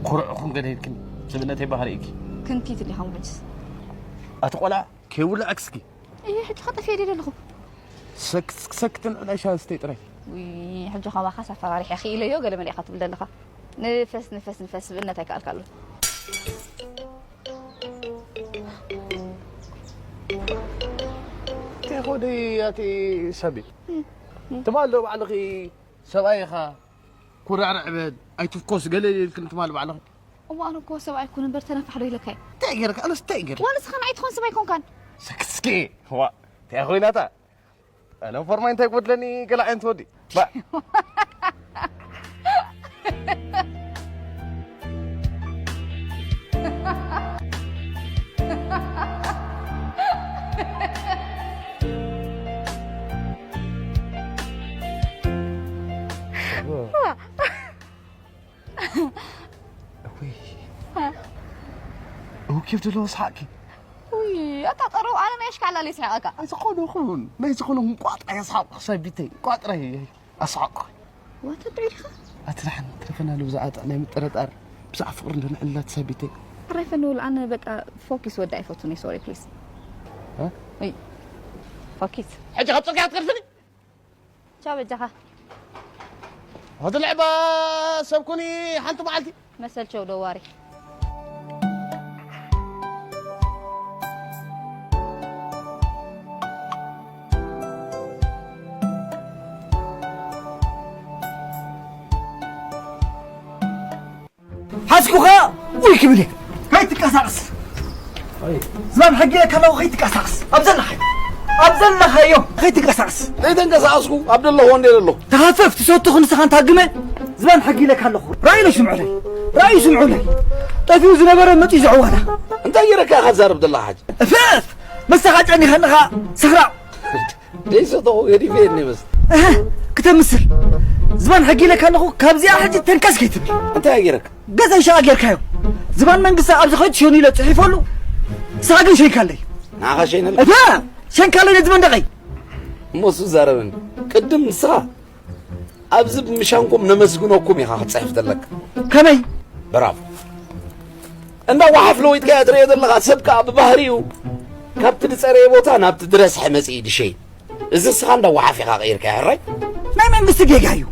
ኩርዕ ኹን ገለ ኢልክን ስብእነተይ ባህሪእኪ ክንቲት እንዲኻ ምሕጅስ ኣቲ ቆልዓ ከይውልዐክ እስኪ ይህ ሕጂ ከጠፍየ ደለ ኣለኹ። ሰክት እስኪ ሰክትን ዕዳይ ሻንስተይ ጥራይ ውይ ሕጂ ካባኻስ ኣፈራሪሐ ክኢለዮ ገለ መሊእኻ ትብል ዘለኻ። ንፈስ ንፈስ ንፈስ ስብእነት ኣይከኣልካ ኣሎ። እንታይ ኾደይ ኣቲ ሳቢ ትማል ዶ ባዕልኺ ሰብኣይ ኢኻ ኩራዕርዕ በል ኣይትፍኮስ ገለ ኢልክን ትማል ባዕልኺ እሞ ኣነ እኮ ሰብኣይ እኮ ነበር ተነፋሕ ዶ ኢለካ እዩ። እንታይ ገይርካ ኣነስ እንታይ ገይር ዋላ ንስኻ ንዓይ ትኾን ሰብ ኣይኮንካን። ሰክስኪ ዋ እንታይ ኮይናታ ኣነ ፎርማይ እንታይ ክበድለኒ ገለ ዓይነት ወዲ ባ እው ኬፍ ዘለዎ ሰሓቅኪ ውይ ኣታ ጠረው ኣነ ናይ ኣሽካዕላል ይስሕቐካ። ዝኾነ ይኹን ናይ ዝኾነ እንቋጥራ የስሓቕ ሰቢተይ እንቋጥራ ኣስሓቕ ዋተ ጥዒልካ ኣቲ ደሓን ትረፈናሉ ብዛዕባ ጥዕናይ ምጥርጣር ብዛዕባ ፍቕሪ እንዶ ንዕልላት ሰቢተይ ራይፈን ንብል ኣነ በቃ ፎኪስ ወዲ ኣይፈቱን እየ ሶሪ ፕሊስ እ? ውይ ፎኪስ ሕጂ ካብ ፅርግያ ክትገድፍኒ ቻው በጃኻ ወዲ ልዕባ ሰብ ኩኒ ሓንቲ መዓልቲ መሰል ቸው ደዋሪ ሓዝኩኻ ውይ ክብል እየ። ከይትቀሳቕስ ዝባን ሕጊ ኢለካ ኣለኹ ከይትቀሳቕስ ኣብ ዘለኻዮ ኣብ ዘለኻዮ ከይትቀሳቕስ ዘይተንቀሳቐስኩ ኣብ ደለኹዎ እንደ ዘለኹ ተሃፈፍ ትሰቱ ክንስኻ እንታግመ ዝባን ሕጊ ኢለካ ኣለኹ ራእዩ ስምዑለይ ራእዩ ስምዑለይ ጠፊኡ ዝነበረ መፂኡ ዘዕዋታ እንታይ ገይረካ ኢኻ ትዛረብ ዘለኻ ሕጂ እፍፍ መሳኻ ጨኒኸንኻ ሰኽራቕ ደይሰተኹ ገዲፈ እየ እኒመስል እህ፣ ክተምስል ዝባን ሕጊ ኢለካ ኣለኹ ካብዚኣ ሕጂ ተንከስ ከይትብል እንታይ ገይረካ ገዛይ ሸቓ ጌርካዮ ዝባን መንግስቲ ኣብዚ ኸይድ ሸኑ ኢለ ፅሒፈሉ ንስኻ ግን ሸንካለይ ንዓኻ ሸይነልካ እታ ሸንካለይ ነዚ መንደቐይ እሞ እሱ ዛረበኒ ቅድም ንስኻ ኣብዚ ብምሻንኩም ነመስግነኩም ኢኻ ክትፅሕፍ ዘለካ ከመይ ብራቮ እንዳ ዋሓፍ ለዊጥካዮ ትርእዮ ዘለኻ ሰብ ከዓ ብባህሪኡ ካብቲ ዝፀረየ ቦታ ናብቲ ዝረስሐ መፅኢ ድሸይ እዚ እስኻ እንዳ ዋሓፍ ኢኻ ቀይርካዮ ሕራይ ናይ መንግስቲ ጌጋ እዩ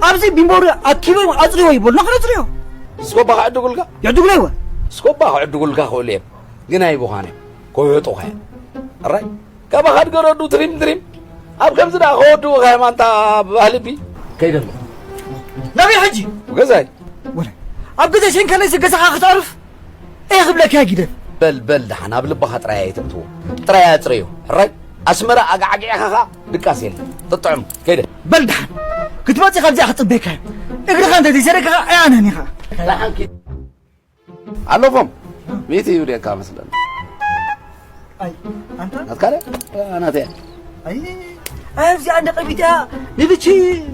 ኣብዚ ቢምቦሪ ኣኪቦም ኣፅርዮ ይበሉ ንኽነፅርዮ ስኮባ ክዕድጉልካ የዕድጉለይወ ስኮባ ክዕድጉልካ ክእሉ እዮም ግን ኣይብዃነ ክውሕጡኻ እዮም ሕራይ ካባኻ ድገረዱ ትሪም ትሪም ኣብ ከምዚ ደኣ ከወድኡኻ እዮም ኣንታ ብባህልቢ ከይደሎ ናበይ ሕጂ ገዛይ ወለ ኣብ ገዛ ሸንከለይ ዝገዛኻ ክትዕርፍ እየ ክብለካ ግደፍ በል በል ደሓን ኣብ ልብኻ ጥራይ ኣይተእትዎ ጥራይ ኣፅረዮ ሕራይ ኣስመራ ኣጋዕጊዕኻ ኸዓ ድቃስ የለ ጥጥዕም ከይደ በል ደሓን ክትመፅእ ካብዚኣ ክፅበየካ እዩ እግርኻ እንተዘይሰደካ ኸዓ ኣያነን ኢኻ ደሓን ኪድ ኣለፎም ሚእቲ ይውድየካ መስለኒ ኣይ ኣንተ ናትካ ደ ናተያ ኣይ ኣይ ኣብዚኣ እንደ ቀቢጥያ ንብቺ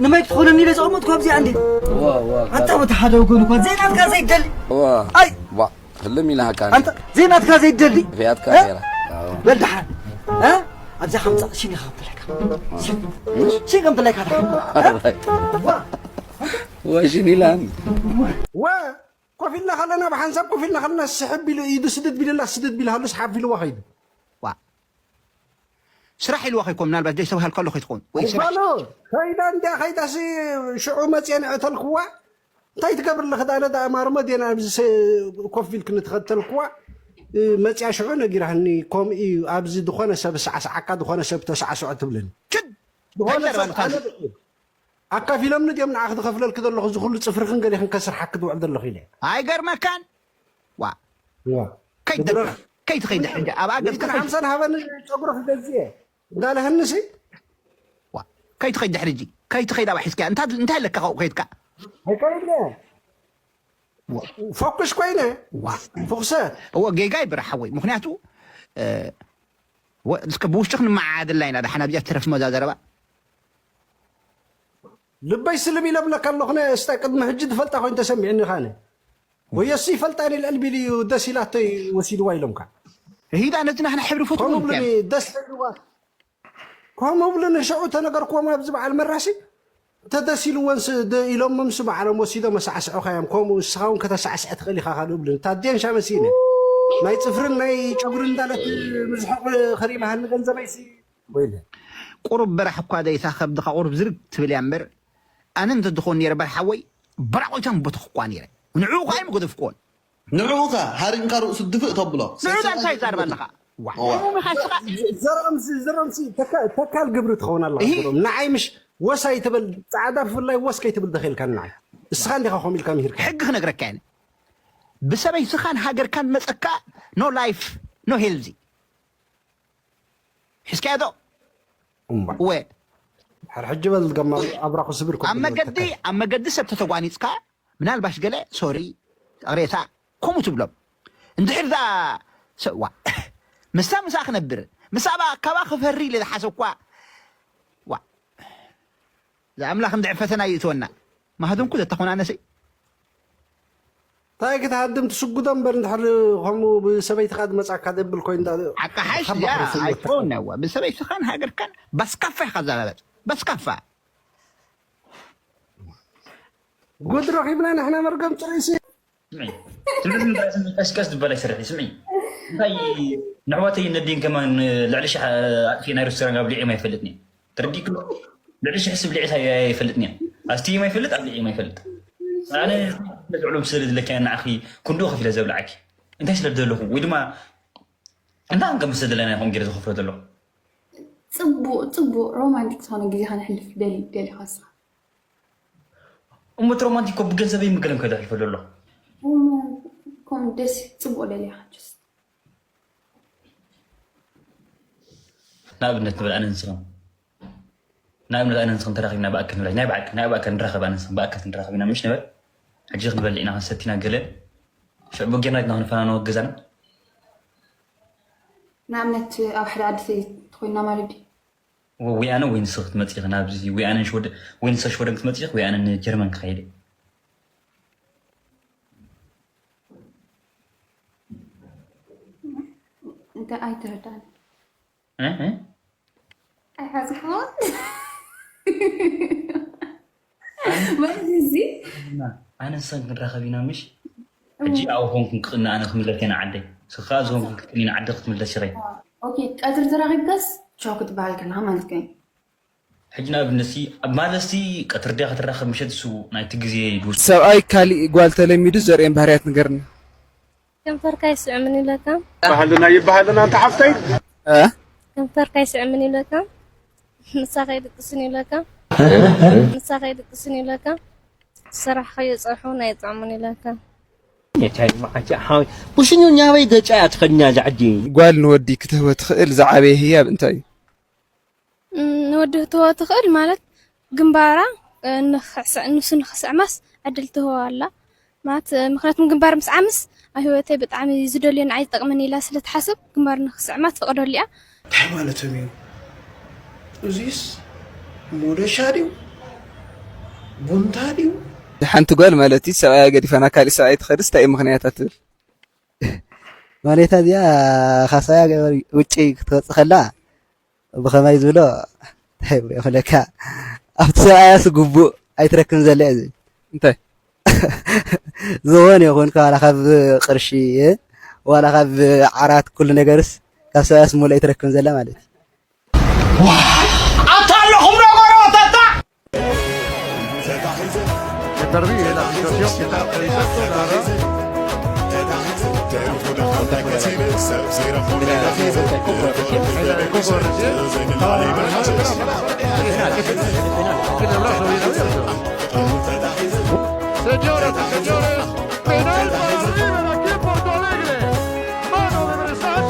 ንመይ ትኾነኒ ኢለ ዘቐመጥኩ ኣብዚኣ እንዲ ዋ ዋ ኣንተ በቲ ሓደ ወገን እኳ ዘይናትካ ዘይደሊ ዋ ኣይ ዋ ህልም ኢልሃካ ኣንተ ዘይናትካ ዘይደሊ ፍያትካ እ? ነይራ በል ደሓን እ? ኣብዚኣ ከምፃእ ሽኒ ከብለካ ሽኒ ከምትለካ ደሓን ዋ ወይ ሽኒ ኢላኒ ወ ኮፍ ኢልና ከለና ብሓንሳብ ኮፍ ኢልና ከለና ስሕብ ኢሉ ኢዱ ስድድ ቢልላ ስድድ ቢልሃሉ ስሓብ ኢልዋ ከይዱ ዋ ስራሕ ኢልዋ ከይኮ ምናልባት ዘይተባሃልካ ኣሎ ከይትኸውን ወይ ስራሕ ጓሎ ከይዳ እንዲያ ከይዳሲ ሽዑ መፅየ ንዕተልክዋ እንታይ ትገብር ኣለኺ ዳነ ዳ ማርመ ዴና ኣብዚ ኮፍ ኢልክ ንትኸተልክዋ መፅያ ሽዑ ነጊራህኒ ከምኡ እዩ ኣብዚ ዝኾነ ሰብ ሳዕሳዓካ ዝኾነ ሰብ ተሳዕስዖ ትብለኒ ዝኾነ ሰብ ኣነ ኣካፊሎምኒ ድዮም ንዓኺ ዝኸፍለልኪ ዘለኹ እዚ ኩሉ ፅፍርኽን ገሊኽን ከስርሓኪ ዝውዕል ዘለኹ ኢለ ኣይገርመካን ዋ ዋ ከይትኸይድ ሕጂ ኣብ ኣገዝካ ሓምሳን ሃበኒ ፀጉሪ ክገዝእ እየ እንዳለህንሲ ዋ ከይትኸይድ ድሕሪ ሕጂ ከይትኸይድ ኣብ ሒዝካ እንታይ ኣለካ ካብኡ ከይድካ ኣይከይድለ ፎኩስ ኮይነ ዋ ፎክሰ እዎ ጌጋ ይብራሕ ሓወይ ምክንያቱ እስከ ብውሽጢ ክንመዓደላ ኢና ደሓን ኣብዚኣ ትረፍ መዛ ዘረባ ልበይ ስልብ ኢለ ብለካ ኣለኹ። ነ እስታ ቅድሚ ሕጂ ዝፈልጣ ኮይኑ ተሰሚዕኒ ኻነ። ወየሱ ይፈልጣ እኔ ልዕልቢል እዩ ደስ ኢላቶይ ወሲድዋ ኢሎምካ። ሂዳ ነቲ ናህና ሕብሪ ፈትዎ ከምኡ ብሉኒ እንታይ ደስ ኢልዋ። ከምኡ ብሉኒ ሽዑ ተነገርክዎም ኣብዚ በዓል መራሲ። እንተ ደስ ኢልወንስ ደ ኢሎሞምስ ባዕሎም ወሲዶም ኣሳዕስዑኻ እዮም። ከምኡ ንስኻ እውን ከተሳዕስዕ ትኽእል ኢኻ ካልኡ ብሉኒ። እታ ዴንሻ መሲነ ናይ ጽፍርን ናይ ጨጉሪ እንዳለት ምዝሕቕ ከሪባሃኒ ገንዘበይሲ ወይለ ቁሩብ በራሕ እኳ ዘይታ ከብድኻ ቁሩብ ዝርግ ትብል እያ እምበር ኣነ እንተዝኾን ነይረ በርሓወይ በራቑቶም ቦተኽኳ ነይረ ንዕኡ ኸዓ ኣይምገደፍክዎን ንዕኡ ከ ሃሪምካ ርእሱ ድፍእ ተብሎ። ንዑ ዳንታ ይዛርብ ኣለኻ። ዋ፣ እዋ። እሞ ምኻስኻ ዘርኦምሲ ዘርኦምሲ ተካ- ተካል ግብሪ ትኸውን ኣለኻ። እሂ። ዘርኦም ንዓይ ምሽ ወስ ኣይትበል። ፃዕዳ ብፍላይ ወስ ከይትብል ደኺልካ ንዓይ እስኻ እንዲኻ ከምኡ ኢልካ ምሂርካ። ሕጊ ክነግረካ እየ። ብሰበይትኻን ሃገርካን መፀካ no life no healthy። ሒዝካዮ ዶ? እምባ። ወ። ሕር ሕጂ በል ገማል ኣብራኹ ስብር ኮ ኣብ መገዲ ኣብ መገዲ ሰብ ተተጓኒፅካ ምናልባሽ ገለ ሶሪ ቅሬታ ከምኡ ትብሎም እንድሕር ዛ ሰዋ ምስታ ምሳ ክነብር ምስ ኣባ ካባ ክፈሪ ኢለ ዝሓሰብኳ ዋ ዝኣምላኽ እንድሕር ፈተና ይእትወና ማህደንኩ ዘተኾናነሰይ እንታይ ክትሃድም ትስጉዶ እምበር እንድሕር ከምኡ ብሰበይትኻ ዝመፃካ ደብል ኮይኑ እንዳ- ኣቃሓሽ ሓባ እዚኣ ክረስን ኣይትኸውን እዋ ብሰበይትኻን ሃገርካን በስካፋ ኢኻ ዘላበጥ በስካፋ ጉድ ረኺብና ንሕና መርገም ፅሬሲ ስምዒ ትምህርቲ እንታይ ስምዒ ቀስ ቀስ ዝበለ ይስርሕ ስምዒ እንታይ ንሕዋተይ ነዲን ከማን ልዕሊ ሽሕ ኣጥፊ ናይ ሬስቶራንት ኣብ ልዒም ኣይፈልጥን እየ ተረዲእክሎ ልዕሊ ሽሕ ስብ ልዒት ኣይፈልጥን እየ ኣስትይም ኣይፈልጥ ኣብ ልዒም ኣይፈልጥ ኣነ ልዕሎም ስለ ዝለካ ንዓኺ ክንድኡ ከፊለ ዘብልዓኪ እንታይ ስለ ዝደለኹ ወይ ድማ እንታይ ከም ስለ ዝደለና ይኹን ገይረ ዝኸፍሎ ዘለኹ ፅቡቅ ፅቡቅ ሮማንቲክ ዝኾነ ግዜ ከነሕልፍ ደሊ ደሊኻ እስኻ እሞ እቲ ሮማንቲክ እኮ ብገንዘበይ ምግለም ከይደ ሕልፈሉ ኣሎ። ከም ደስ ጽቡቅ ደሊኻ just ንኣብነት ንበል ኣነ ንስኽን ንኣብነት ኣነ ንስኽን ተራኺብና ብኣካል ንብላ ናይ ብዓቂ ናይ ብኣካል ንራኸብ ኣነ ንስኽን ብኣካል ንራኸብ ኢና ምሽ ንበል ሕጂ ክንበልዕ ኢና ክንሰቲና ገለ ሽዑ በጌርና ኢልና ክንፈናነወ ገዛና ንኣብነት ኣብ ሓደ ዓዲ ተኮይና ማለት ድዩ ወያነ ወይ ንስኺ ክትመፂ ኢኺ ናብዚ ወያነን ሽወደ ወይ ንሳ ሽወደን ክትመፂ ኢኺ ወያነ ንጀርመን ክኸይድ እንተ ኣይተረዳን እህ? ኣይሓዝኩን ማለት እዚ ኣነ ንስኽን ክንራኸብ ኢና ምሽ ሕጂ ኣብኡ ኮንኩን ክቕኒ ኣነ ክምለስ እየ ንዓደይ ንስኺ ከኣ እዚ ኮንኩን ክትቅኒ ንዓዲ ክትምለስ ኢኺ ኦኬ ቀትሪ ተራኺብካስ ቻው ክትበሃል ከለኻ ማለት ከዩ ሕጂ ንኣብነት ሲ ኣብ ማለት ሲ ቀትሪ ድያ ክትራኸብ ምሸት እሱ ናይቲ ግዜ ይድውስ ሰብኣይ ካሊእ ጓል ተለሚዱ ዘርእየን ባህርያት ንገርኒ። ከንፈርካ ይስዕምን ይብለካ። ባህልና ይባሃልና ኣንታ ሓፍተይ። እ? ከንፈርካ ይስዕምን ይብለካ። ንሳ ከይድቅስን ይብለካ። ንሳ ከይድቅስን ይብለካ። ዝሰራሕኻዮ ፀብሒ እውን ኣይጥዕሙን ይብለካ። የታይ መዓት ሓወይ ብሽኙ ናበይ ገጫ እያ ትኸድና እዛ ዓዲ። ጓል ንወዲ ክትህቦ ትኽእል ዝዓበየ ህያብ እንታይ እዩ? ንወዲ ክትህቦ ትኽእል ማለት ግንባራ ንሱ ንኽስዕማስ ዕድል ትህቦ ኣላ ማለት ምኽንያቱም ግንባር ምስዓምስ ኣብ ህይወተይ ብጣዕሚ ዝደልዮ ንዓይ ዝጠቕመኒ ኢላ ስለ ትሓስብ ግንባር ንኽስዕማ ትፈቕደሉ እያ እንታይ ማለቶም እዩ እዚስ ሞደሻ ድዩ ቡንታ ድዩ ሓንቲ ጓል ማለት እዩ ሰብኣያ ገዲፋ ናብ ካሊእ ሰብኣይ ትኸድስ እንታይ እዩ ምኽንያታ ትብል ማኔታ እዚኣ ካብ ሰብኣያ ውጭ ክትወፅእ ከላ ብኸመይ ዝብሎ እንታይ ይብሎ ይኽእለካ ኣብቲ ሰብኣያስ ግቡእ ኣይትረክብን ዘላ እዚ እንታይ ዝኾነ ይኹን ዋላ ካብ ቅርሺ ዋላ ካብ ዓራት ኩሉ ነገርስ ካብ ሰብኣያስ ሙሉእ ኣይትረክብን ዘላ ማለት እዩ ኣታ ኣለኹም ዶ ጎረባብቲ ኣታ Señoras y señores, penal para River aquí en Porto Alegre. Mano de Bressan,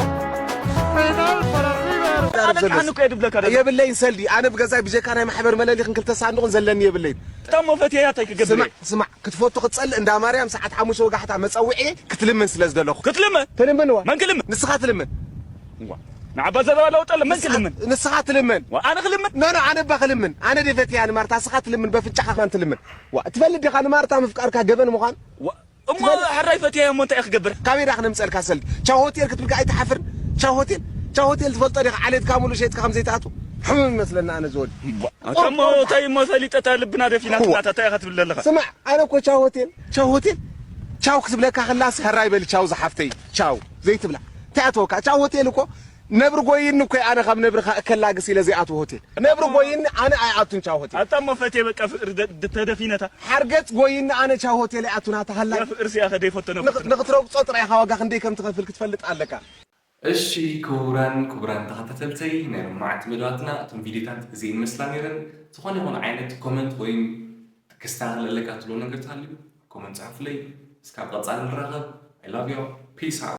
penal para River. የብለይን ሰልዲ ኣነ ብገዛይ ብጀካ ናይ ማሕበር መለሊኽን ክልተ ሳንዱቕን ዘለኒ የብለይን። እታ ሞፈት ያታይ ክገብር ስማዕ ስማዕ ክትፈቱ ክትጸልእ እንዳ ማርያም ሰዓት ሓሙሽተ ወጋሕታ መጸውዒ ክትልምን ስለ ዝደለኹ ክትልምን ትልምንዋ መን ክልምን ንስኻ ትልምን ንዓባ ዘረባ ለውጠለ መን ክልምን? ንስኻ ትልምን። ዋ፣ ኣነ ክልምን? ኖ ኖ ኣነ እባ ክልምን። ኣነ ደፈትያ ንማርታ፣ ንስኻ ትልምን፣ በፍንጫኻ ከማን ትልምን። ዋ ትፈልጥ ዲኻ ንማርታ ምፍቃርካ ገበን ምዃን? ዋ፣ እሞ ሕራይ ፈትያ እሞ እንታይ ክገብር? ካበይ ዳ ክነምፀልካ ሰልዲ? ቻው ሆቴል ክትብልካ ኣይትሓፍርን? ቻው ሆቴል፣ ቻው ሆቴል ትፈልጦ ዲኻ? ዓሌትካ ሙሉ ሸይጥካ ከም ዘይትኣቱ ሕሙም ይመስለና ኣነ ዝወዲ። ኣታ እሞ እንታይ እሞ ፈሊጠታ ልብና ደፊናትና እንታይ ኢኻ ትብል ዘለኻ? ስማዕ ኣነ እኮ ቻው ሆቴል፣ ቻው ሆቴል፣ ቻው ክትብለካ ከላስ ሕራይ በል ቻው ዝሓፍተይ ቻው ዘይትብላ እንታይ ኣተወካ? ቻው ሆቴል እኮ ነብሪ ጎይኒ እኮ ኣነ ካብ ነብሪ ከላግስ ኢለ ዘይኣትዎ ሆቴል። ነብሪ ጎይኒ ኣነ ኣይኣቱን ቻው ሆቴል። ኣታ እሞ ፈትየ በቃ ፍቅሪ ደ- ደ- ተደፊነታ ሓርገፅ ጎይኒ ኣነ ቻው ሆቴል ኣይኣቱን ኣታ ሃላይ። ፍቅሪ ሲያ ከደይፈተነ ንኽ- ንኽትረግፆ ጥራይ ኢኻ ዋጋ ክንደይ ከም ትኸፍል ክትፈልጥ ኣለካ። እሺ ክቡራን ክቡራን ተኸታተልተይ ናይ ሎማዓንቲ መደባትና እቶም ቪዲዮታት እዚኤን መስላ ነይረን። ዝኾነ ይኹን ዓይነት ኮመንት ወይም ክስተኻኸል ኣለካ ትብሎ ነገር ተሃልዩ ኮመንት ፅሓፉለይ። እስካብ ቀፃሊ ንራኸብ። I love you. Peace out.